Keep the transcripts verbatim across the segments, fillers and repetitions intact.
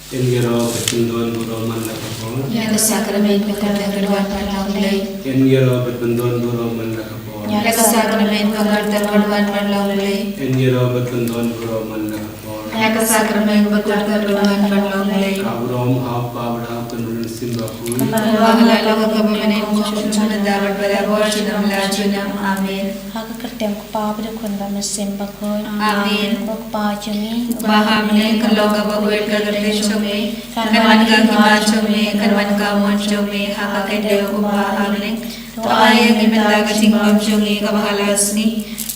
Yn ïaroh bad pyndon burom man la ka por. Ïa ka sakramen ka kyrteng ka duwan man la U Blei. Yn ïaroh bad pyndon burom man la ka por. Ïa ka sakramen ka kyrteng ka duwan man la U Blei. Yn ïaroh bad pyndon burom man la ka por. Ïa ka sakramen ka kyrteng ka duwan man la U Blei. Ka burom ha U Kpa bad ha U Khun bad ha U Mynsiem Bakhuid. Kumba ha la ka kaba mynne, kumjuh, kumjuh, mynta bad barabor, junom la junom. Amen. Ha ka kyrteng U Kpa bad U Khun bad U Mynsiem Bakhuid. Amen. Ko Kpa jong ngi uba ha bneng, kan long kaba khuid ka kyrteng jong me, kan wan ka hima jong me, kan wan ka mon jong me ha ka khyndew kumba ha bneng. To ai ïa ngi mynta ka jingbam jong ngi kaba ha la ka sngi,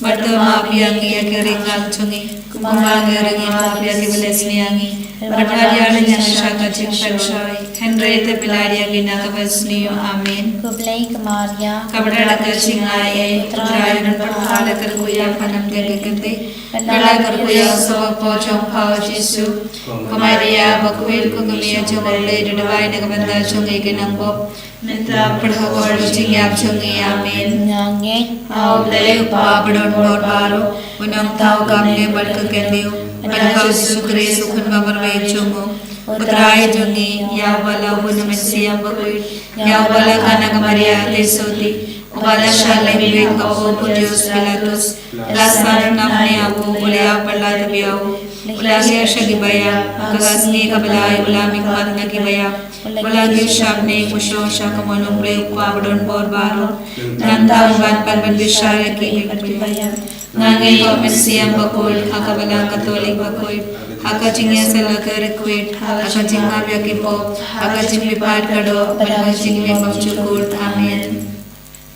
bad to map ïa ngi ïa ki ri khlad jong ngi, kumba ngi ruh ngi map ïa kiba la sniew ïa ngi. Bad wat ïa ring ïa ngi sha ka jingpynshoi, hynrei to pynlait ïa ngi na kaba sniew. Amen. Ko Blei ka Maria, kaba don ka jingaiei, U Trai u don bad pha, la kyrkhu ïa pha na bynta ki kynthei, bad la kyrkhu ïa u sawakpoh jong pha U Jisu. Ko Maria bakhuid, ko kmie jong U Blei, to duwai na ka bynta jong ngi ki nongpop, mynta bad ha ka por jong ka jingïap jong ngi. Amen. Nga ngeit ha U Blei U Kpa badonbor baroh, U Nongthaw ka bneng bad ka khyndew, bad ha U Jisu Khrist U Khun ba marwei jong u, U Trai jong ngi, ïa uba la bun U Mynsiem Bakhuid, ïa uba la khot na ka Maria ka theisotti, uba la shah lyngbeiñ ha u Pontius Pilatus, la sah ryngkat ne ha u, u la ïap bad la tep ïa u, u la hiar sha ki baïap, ha ka sngi kaba lai u la mihpat na ki baïap, u la kiew sha bneng, u shong sha ka mon U Blei U Kpa badonbor baroh. Nangta un wan ban pynbishar ïa ki miet bad ki baïap. Nga ngeit ha U Mynsiem Bakhuid, ha ka Balang Katholik bakhuid, ha ka jingïasyllok riewkhuid, ha ka jingmap ïa ki pop, ha ka jingmihpat ka doh, bad ha ka jingim bymjukut. Amen.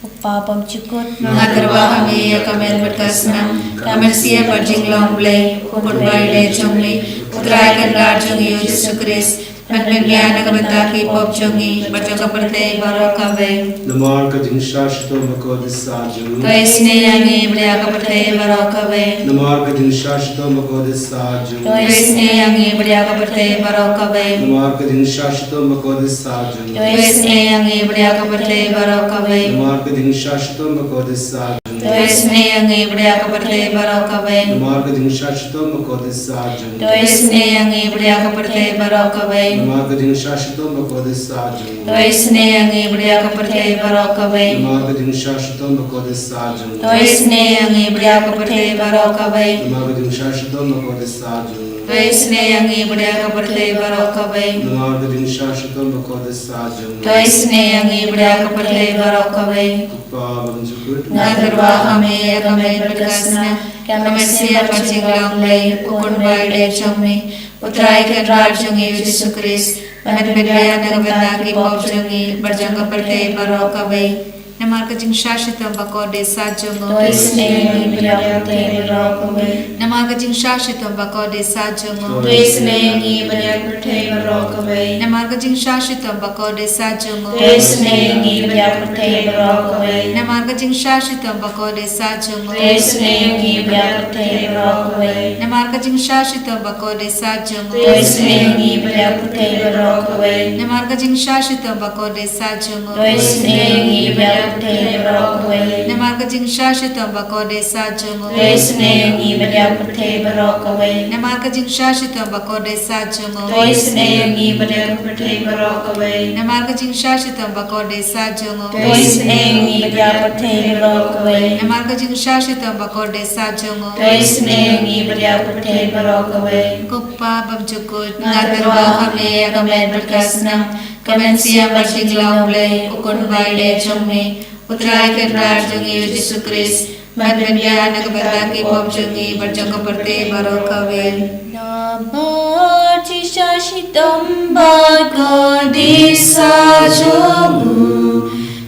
U Kpa bymjukut, nga kyrpad ha me ïa ka met bad ka snam, ka mynsiem bad jinglong Blei, U Khun ba ïeit jong me, U Trai Kynrad jong ngi U Jisu Khrist, ban pynbiang na ka bynta ki pop jong ngi bad jong ka pyrthei baroh kawei. Namar ka jingshah shitom bakordit sah jong u, to isynei ïa ngi bad ïa ka pyrthei baroh kawei. Namar ka jingshah shitom bakordit sah jong u, to isynei ïa ngi bad ïa ka pyrthei baroh kawei. Namar ka jingshah shitom bakordit sah jong u, to isynei ïa ngi bad ïa ka pyrthei baroh kawei. Namar ka jingshah shitom bakordit sah jong u, to isynei ïa ngi bad ïa ka pyrthei baroh kawei. Namar ka jingshah shitom bakordit sah jong u, to isynei ïa ngi bad ïa ka pyrthei baroh kawei. Namar ka jingshah shitom bakordit sah jong u, to isynei ïa ngi bad ïa ka pyrthei baroh kawei. Namar ka jingshah shitom bakordit sah jong u, to isynei ïa ngi bad ïa ka pyrthei baroh kawei. Namar ka jingshah shitom bakordit sah jong u, to isynei ïa ngi bad ïa ka pyrthei baroh kawei. Namar ka jingshah shitom bakordit sah jong u, to isynei ïa ngi bad ïa ka pyrthei baroh kawei. Ko Kpa bymjukut, nga kyrpad ha me ïa ka met bad ka snam, ka mynsiem bad jinglong Blei, U Khun ba ïeit jong me, U Trai Kynrad jong ngi U Jisu Khrist, ban pynbiang na ka bynta ki pop jong ngi bad jong ka pyrthei baroh kawei. Namar ka jingshah shitom bakordit sah jong u, to isynei ïa ngi bad ïa ka pyrthei baroh kawei. Namar ka jingshah shitom bakordit sah jong u, to isynei ïa ngi bad ïa ka pyrthei baroh kawei. Namar ka jingshah shitom bakordit sah jong u, to isynei ïa ngi bad ïa ka pyrthei baroh kawei. Namar ka jingshah shitom bakordit sah jong u, to isynei ïa ngi bad ïa ka pyrthei baroh kawei. Namar ka jingshah shitom bakordit sah jong u, to isynei ïa ngi bad ïa ka pyrthei baroh kawei. Namar ka jingshah shitom bakordit sah jong u, to isynei ïa ngi bad ïa ka pyrthei baroh kawei. Namar ka jingshah shitom bakordit sah jong u, to isynei ïa ngi bad ïa ka pyrthei baroh kawei. Namar ka jingshah shitom bakordit sah jong u, to isynei ïa ngi bad ïa ka pyrthei baroh kawei. Namar ka jingshah shitom bakordit sah jong u, to isynei ïa ngi bad ïa ka pyrthei baroh kawei. Namar ka jingshah shitom bakordit sah jong u, to isynei ïa ngi bad ïa ka pyrthei baroh kawei. Ko Kpa bymjukut, nga kyrpad ha me ïa ka met bad ka snam, ka mynsiem bad jinglong Blei, U Khun ba ïeit jong me, U Trai Kynrad jong ngi U Jisu Khrist, ban pynbiang na ka bynta ki pop jong ngi bad jong ka pyrthei baroh kawei. Namar jingshah shitom bakordit sah jong u,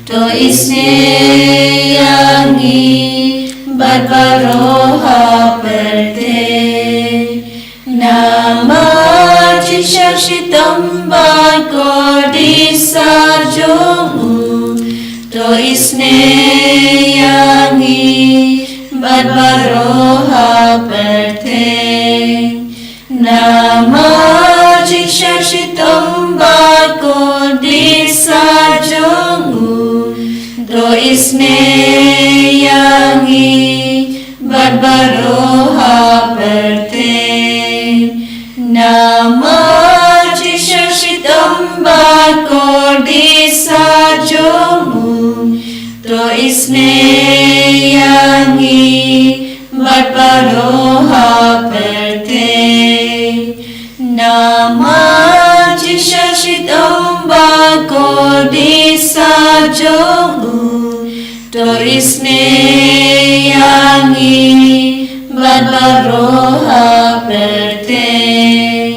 to isynei ïa ngi bad baroh ha pyrthei. Namar jingshah shitom bakordit sah jong u, to isynei ïa ngi bad baroh ha pyrthei. Namar jingshah shitom bakordit sah jong u, to isynei ïa ngi bad baroh ha pyrthei. Namar Baroh ha pyrthei. Namar jingshah shitom bakordit sah jong u, to isynei ïa ngi bad baroh ha pyrthei.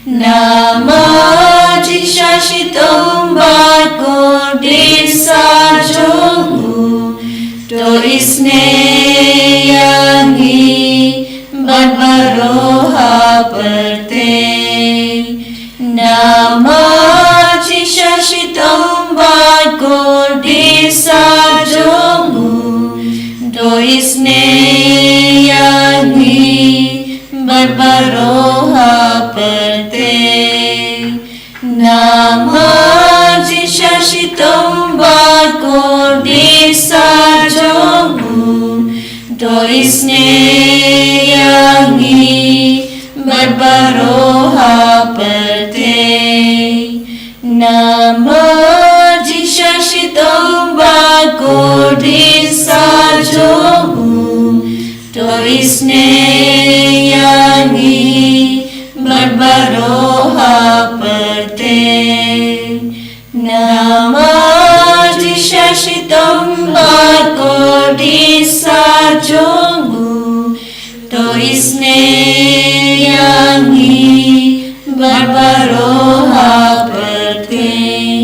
Namar jingshah shitom bakordit sah jong u, to isynei ïa ngi bad baroh ha pyrthei. Namar jingshah shitom bakordit sah jong u, to isynei ïa ngi bad baroh ha pyrthei. Namar jingshah shitom bakordit sah jong u, to isynei ïa ngi bad baroh ha pyrthei. Namar jingshah shitom bakordit sah jong u, to isynei ïa ngi bad baroh ha pyrthei. Namar jingshah shitom bakordit sah jong u, to isynei ïa ngi bad baroh ha pyrthei.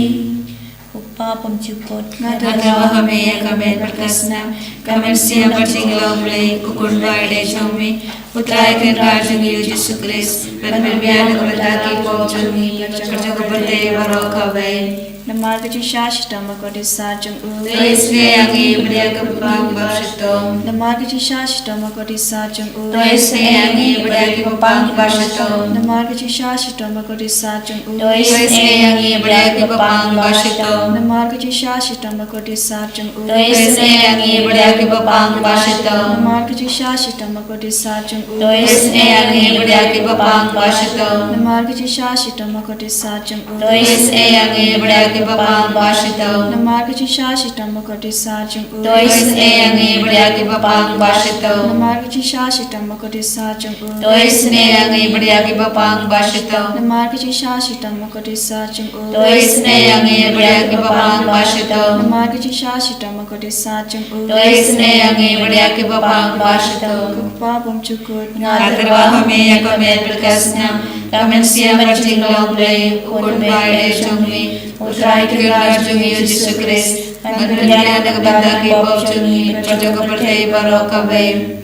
Ko Kpa bymjukut, nga tyrwa ha me ïa ka met bad ka snam, ka mynsiem bad jinglong Blei, u Khun ba ïeit jong me, U Trai Kynrad jong ngi U Jisu Khrist, ban pynbiang na ka bynta ki pop jong ngi bad jong ka pyrthei baroh kawei. Namar ka jingshah shitom bakordit sah jong u, to isynei ïa ngi bad ïa ki bapang ba shitom. Namar ka jingshah shitom bakordit sah jong u, to isynei ïa ngi bad ïa ki bapang ba shitom. Namar ka jingshah shitom bakordit sah jong u, to isynei ïa ngi bad ïa ki bapang ba shitom. Namar ka jingshah shitom bakordit sah jong u, to isynei ïa ngi bad ïa ki bapang ba shitom. Namar ka jingshah shitom bakordit sah jong u, to isynei ïa ngi bad ïa ki bapang ba shitom. Namar ka jingshah shitom bakordit sah jong u, to isynei ïa ngi bad ïa ki bapang ba shitom. Namar ka jingshah shitom bakordit sah jong u, to isynei ïa ngi bad ïa ki bapang ba shitom. Namar ka jingshah shitom bakordit sah jong u, to isynei ïa ngi bad ïa ki bapang ba shitom. Namar ka jingshah shitom bakordit sah jong u, to isynei ïa ngi bad ïa ki bapang ba shitom. Namar ka jingshah shitom bakordit sah jong u, to isynei ïa ngi bad ïa ki bapang ba shitom. Ko Kpa bymjukut, nga tyrwa ha me ïa ka met bad ka snam, ka mynsiem bad jinglong Blei, u Khun ba ïeit jong me, U Trai Kynrad jong ngi U Jisu Khrist, ban pynbiang na ka bynta ki pop jong ngi bad jong ka pyrthei baroh kawei.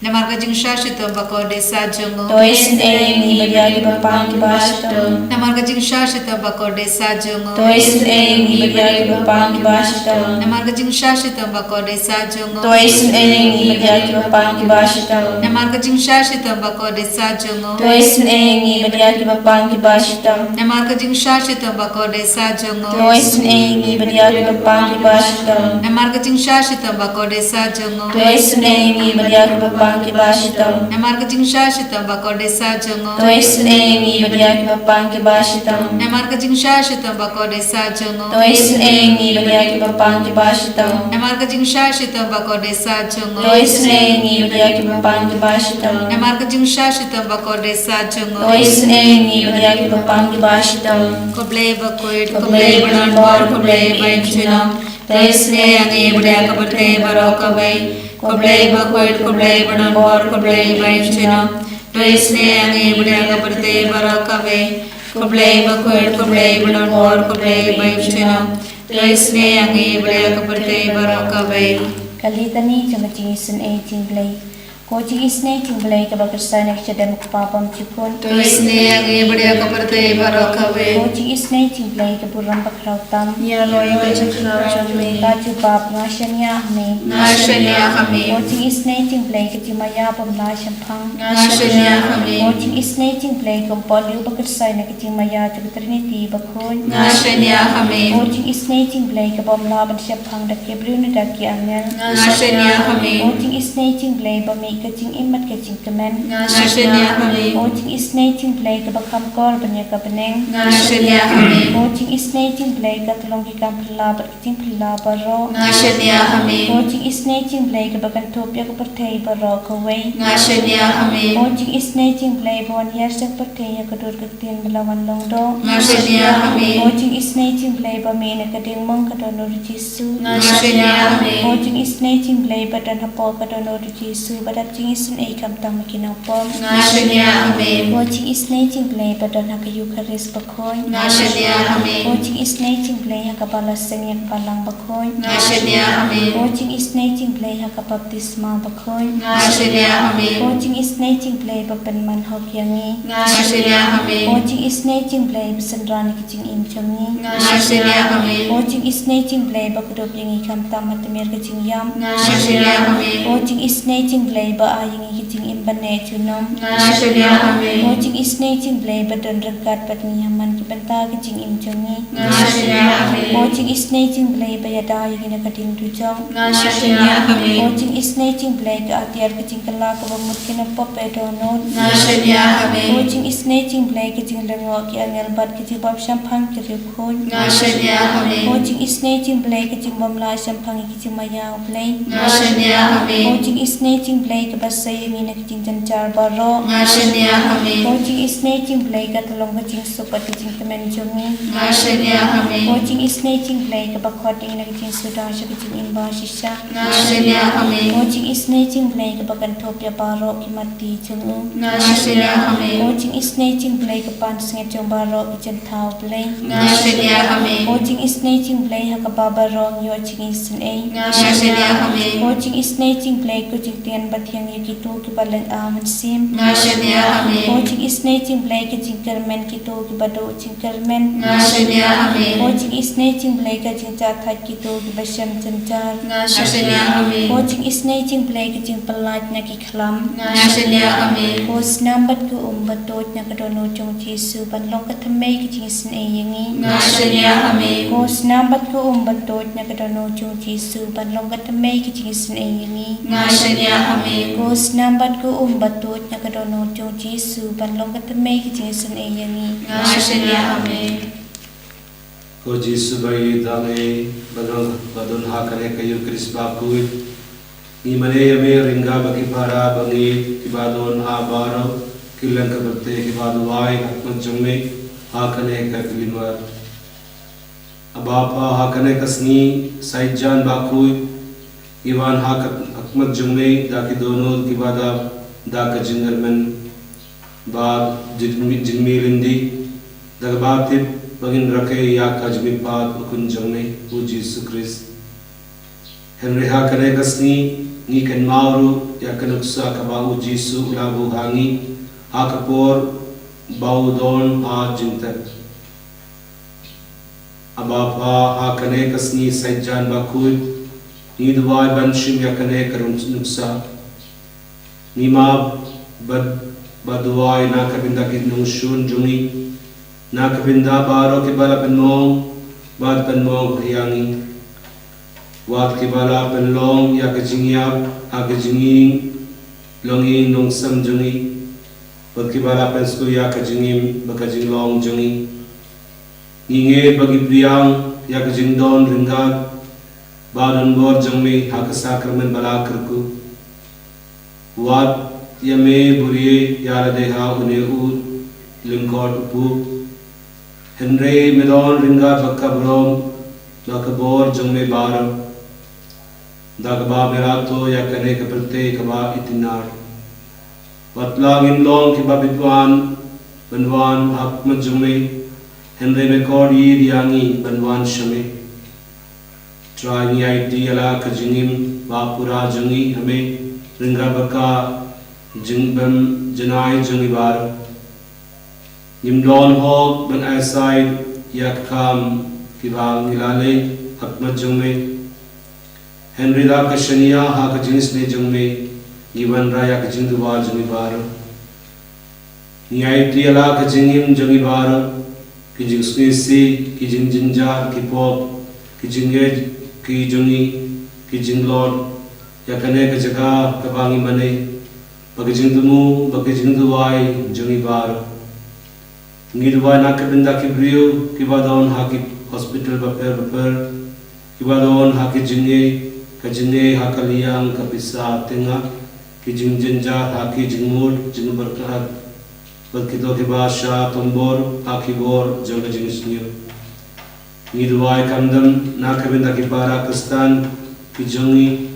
Namar ka jingshah shitom bakordit sah jong u, to isynei ïa ngi bad ïa ki bapang kiba shitom. Namar ka jingshah shitom bakordit sah jong u, to isynei ïa ngi bad ïa ki bapang kiba shitom. Namar ka jingshah shitom bakordit sah jong u, to isynei ïa ngi bad ïa ki bapang kiba shitom. Namar ka jingshah shitom bakordit sah jong u, to isynei ïa ngi bad ïa ki bapang kiba shitom. Namar ka jingshah shitom bakordit sah jong u, to isynei ïa ngi bad ïa ki bapang kiba shitom. Namar ka jingshah shitom bakordit sah jong u, to isynei ïa ngi bad ïa ki bapang kiba shitom. Namar ka jingshah shitom bakordit sah jong u, to isynei ïa ngi bad ïa ki bapang kiba shitom. Namar ka jingshah shitom bakordit sah jong u, to isynei ïa ngi bad ïa ki bapang kiba shitom. Namar ka jingshah shitom bakordit sah jong u, to isynei ïa ngi bad ïa ki bapang kiba shitom. Namar ka jingshah shitom bakordit sah jong u, to isynei ïa ngi bad ïa ki bapang kiba shitom. Ko Blei bakhuid, ko Blei badonbor, ko Blei ba ïeit junom, to isynei ïa ngi bad ïa ka pyrthei baroh kawei. Ko Blei bakhuid, ko Blei badonbor, ko Blei ba ïeit junom, to isynei ïa ngi bad ïa ka pyrthei baroh kawei. Ko Blei bakhuid, ko Blei badonbor, ko Blei ba ïeit junom, to isynei ïa ngi bad ïa ka pyrthei baroh kawei. Ka Litani jong ka jingisynei jong U Blei. Ko jingisynei jong U Blei kaba kyrshan na ka shadem U Kpa bymjukut, to isynei ïa ngi bad ïa ka pyrthei baroh kawei. Ko jingisynei jong U Blei ka burom bakhraw tam, ïaroh ïa ka jingkhraw jong me. Ka jubab, nga shaniah ha me. Nga shaniah ha me. Ko jingisynei jong U Blei ka jingmaïa bym lah shemphang, nga shaniah ha me. Ko jingisynei jong U Blei ka bor uba kyrshan na ka jingmaïa jong ka Trinity bakhuid, nga shaniah ha me. Ko jingisynei jong U Blei ka bym lah ban shemphang da ki briew ne da ki angel, nga shaniah ha me. Ko jingisynei jong U Blei ba me ka jingim bad ka jingkmen. Nga shaniah ha me. O jingisynei jong U Blei kaba kham kor ban ïa ka bneng. Nga shaniah ha me. O jingisynei jong U Blei ka tyllong ki kam phylla bad ka jingphylla baroh. Nga shaniah ha me. O jingisynei jong U Blei kaba kynthup ïa ka pyrthei baroh kawei. Nga shaniah ha me. O jingisynei jong U Blei ba wan hiar sha ka pyrthei ïa ka dur ka ktien ba la wan long doh. Nga shaniah ha me. O jingisynei jong U Blei ba mih na ka diengmong ka dohnud U Jisu. Nga shaniah ha me. O jingisynei jong U Blei ba don hapoh ka dohnud U Jisu ba dap jingisynei khamtam ma ki nongpop. Nga shaniah ha me. O jingisynei jong U Blei ba don ha ka Eukharist bakhuid. Nga shaniah ha me. O jingisynei jong U Blei ha kaba la seng ïa ka balang bakhuid. Nga shaniah ha me. O jingisynei jong U Blei ha ka baptisma bakhuid. Nga shaniah ha me. O jingisynei jong U Blei ba pynman hok ïa ngi. Nga shaniah ha me. O jingisynei jong U Blei ba synran ïa ka jingim jong ngi. Nga shaniah ha me. O jingisynei jong U Blei ba kdup ïa ngi khamtam ha tmier ka jingïap. Nga shaniah ha me. O jingisynei jong U Blei ba ai ïa ngi ka jingim ban neh junom. Nga shaniah ha me. O jingisynei jong U Blei ba don ryngkat bad ngi ha man ki bynta ka jingim jong ngi. Nga shaniah ha me. O jingisynei jong U Blei ba ïada ïa ngi na ka ding dujok. Nga shaniah ha me. O jingisynei jong U Blei ka atiar ka jingkylla kaba mut ki nongpop ba dohnud. Nga shaniah ha me. O jingisynei jong U Blei ka jinglyngngoh ki angel bad ka jingbym shemphang ki riewkhuid. Nga shaniah ha me. O jingisynei jong U Blei ka jingbym lah shemphang ïa ki jingmaïa U Blei. Nga shaniah ha me. O jingisynei jong U Blei kaba sei ïa ngi na ka jingjynjar baroh. Nga shaniah ha me. O jingisynei jong U Blei ka tyllong ka jingsuk bad ka jingkmen jong ngi. Nga shaniah ha me. O jingisynei jong U Blei kaba khot ïa ngi na ka jingsngewdang sha ka jingim ba shisha. Nga shaniah ha me. O jingisynei jong U Blei kaba kynthup ïa baroh ki matti jong u. Nga shaniah ha me. O jingisynei jong U Blei ka pansngiat jong baroh ki jingthaw Blei. Nga shaniah ha me. O jingisynei jong U Blei ha kaba baroh ngi ïoh jingisynei. Nga shaniah ha me. O jingisynei jong U Blei ko jingtien ba thiang ïa kito kiba leit ha mynsiem. Nga shaniah ha me. O jingisynei jong U Blei ka jingkyrmen kito kiba duh jingkyrmen. Nga shaniah ha me. O jingisynei jong U Blei ka jingjah thait kito kiba shem jynjar. Nga shaniah ha me. O jingisynei jong U Blei ka jingpyllait na ki khlam. Nga shaniah ha me. Ko snam bad ko um ba tuid na ka dohnud jong U Jisu ban long ka thymmei ka jingisynei ïa ngi. Nga shaniah ha me. Ko snam bad ko um ba tuid na ka dohnud jong U Jisu ban long ka thymmei ka jingisynei ïa ngi. Nga shaniah ha me. Ko snam bad ko um ba tuid na ka dohnud jong U Jisu ban long ka thymmei ka jingisynei ïa ngi. Nga shaniah ha me. Ko Jisu ba ïeit, da ngi ba don, ba don ha kane ka Eukharist bakhuid, ngi mane ïa me ryngkat bad ki para bangeit kiba don ha baroh ki lyngkha pyrthei kiba duwai ha khmat jong me ha kane ka khyllipmat. A Bapha, ha kane ka sngi Saitjaiñ bakhuid, ngi wan ha ka, ha khmat jong me da ki dohnud kiba dap da ka jingkyrmen bad jingmih, jingmih lynti, da kaba tip ba ngin rakhe ïa ka jingmihpat U Khun jong me, U Jisu Khrist. Hynrei ha kane ka sngi ngi kynmaw ruh ïa ka nuksa kaba U Jisu u la buh ha ngi ha ka por ba u don ha jingtep. A Bapha, ha kane ka sngi Saitjaiñ bakhuid, ngi duwai ban shim ïa kane ka rung nuksa. Ngi map bad ba duwai na ka bynta ki nongshun jong ngi, na ka bynta baroh kiba la pynmong bad pynmong ïa ngi. Wat kiba la pynlong ïa ka jingïap ha ka jingïing, longïing longsem jong ngi, bad kiba la pynsngew ïa ka jingim bad ka jinglong jong ngi. Ngi ngeit ba ki pdiang ïa ka jingdon ryngkat ba donbor jong me ha ka sakramen ba la kyrkhu. Wat ïa me buhrieh ïa lade ha une u lyngkot u puk. Hynrei me don ryngkat bad ka burom bad ka bor jong me baroh, da kaba me la thoh ïa kane ka pyrthei kaba itynnad. Wat la ngin long kiba bit wan ban wan ha khmat jong me, hynrei me khot ïa ngi ban wan sha me. Trai, ngi aiti ïa la ka jingim ba pura jong ngi ha me, ryngkat bad ka jingbym janai jong ngi baroh. Ngim don hok ban aisaid ïa ki kam kiba ngi la leh ha khmat jong me. Hynrei da ka shaniah ha ka jingisynei jong me, ngi wanrah ïa ka jingduwai jong ngi baroh. Ngi aiti ïa la ka jingim jong ngi baroh, ki jingsngewsih, ki jingjynjar, ki pop, ki jingngeit ki jong ngi, ki jinglot ïa kane ka jaka kaba ngi mane. Ba ki jingthmu, ba ki jingduwai jong ngi baroh. Ngi duwai na ka bynta ki briew kiba don ha ki hospital bapher bapher, kiba don ha ki jingeh, ka jingeh ha ka liang, ka pisa, tengah, ki jingjynjar ha ki jingmut jingpyrkhat, bad kito kiba shah tombor ha ki bor jong ka jingsniew. Ngi duwai khamtam na ka bynta ki para Khristan ki jong ngi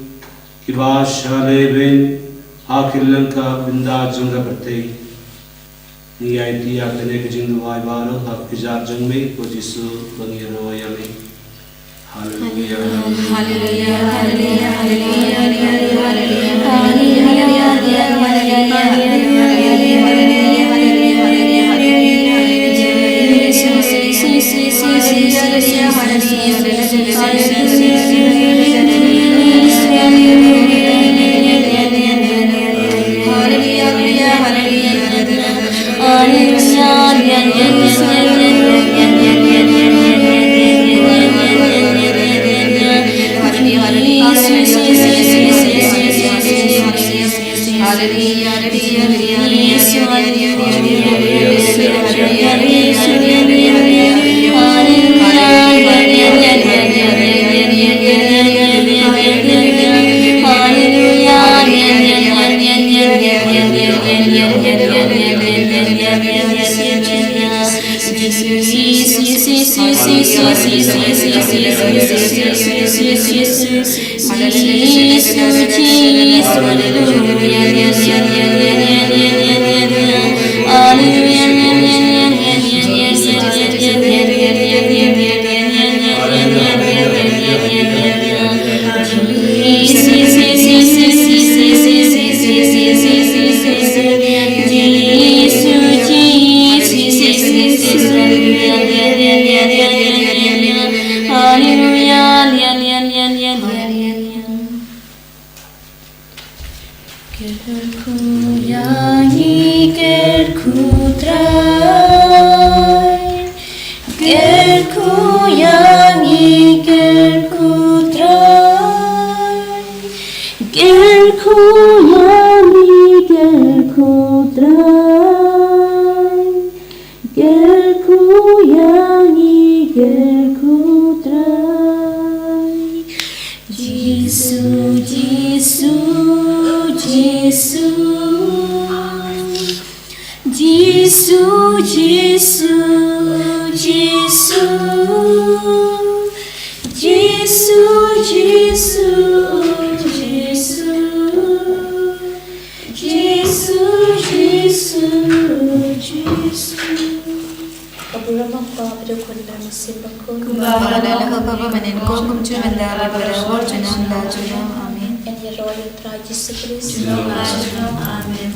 kiba shah lehbeiñ ha ki lyngkha bynta jong ka pyrthei. Ngi aiti ïa kane ka jingduwai baroh ha ka kyrteng jong me, ko Jisu, ba ngi ïaroh ïa me. Haleluya. Haleluya, haleluya, haleluya, haleluya, haleluya. Kyrkhu ïa ngi, kyrkhu Trai. Kyrkhu ïa ngi, kyrkhu Trai. Kyrkhu ïa ngi, kyrkhu Trai. Kyrkhu ïa ngi, kyrkhu Trai. Jisu, Jisu, Jisu. Jisu, Jisu, Jisu. Jisu, Jisu, Jisu. Jisu, Jisu, Jisu. Ka burom ha U Kpa bad ha U Khun bad ha U Mynsiem Bakhuid. Kumba ha la ka kaba mynnin, ko kumjuh mynta bad barabor, junom la junom. Amen. Ngin ïaroh ïa U Trai Jisu Khrist. Junom la junom. Amen.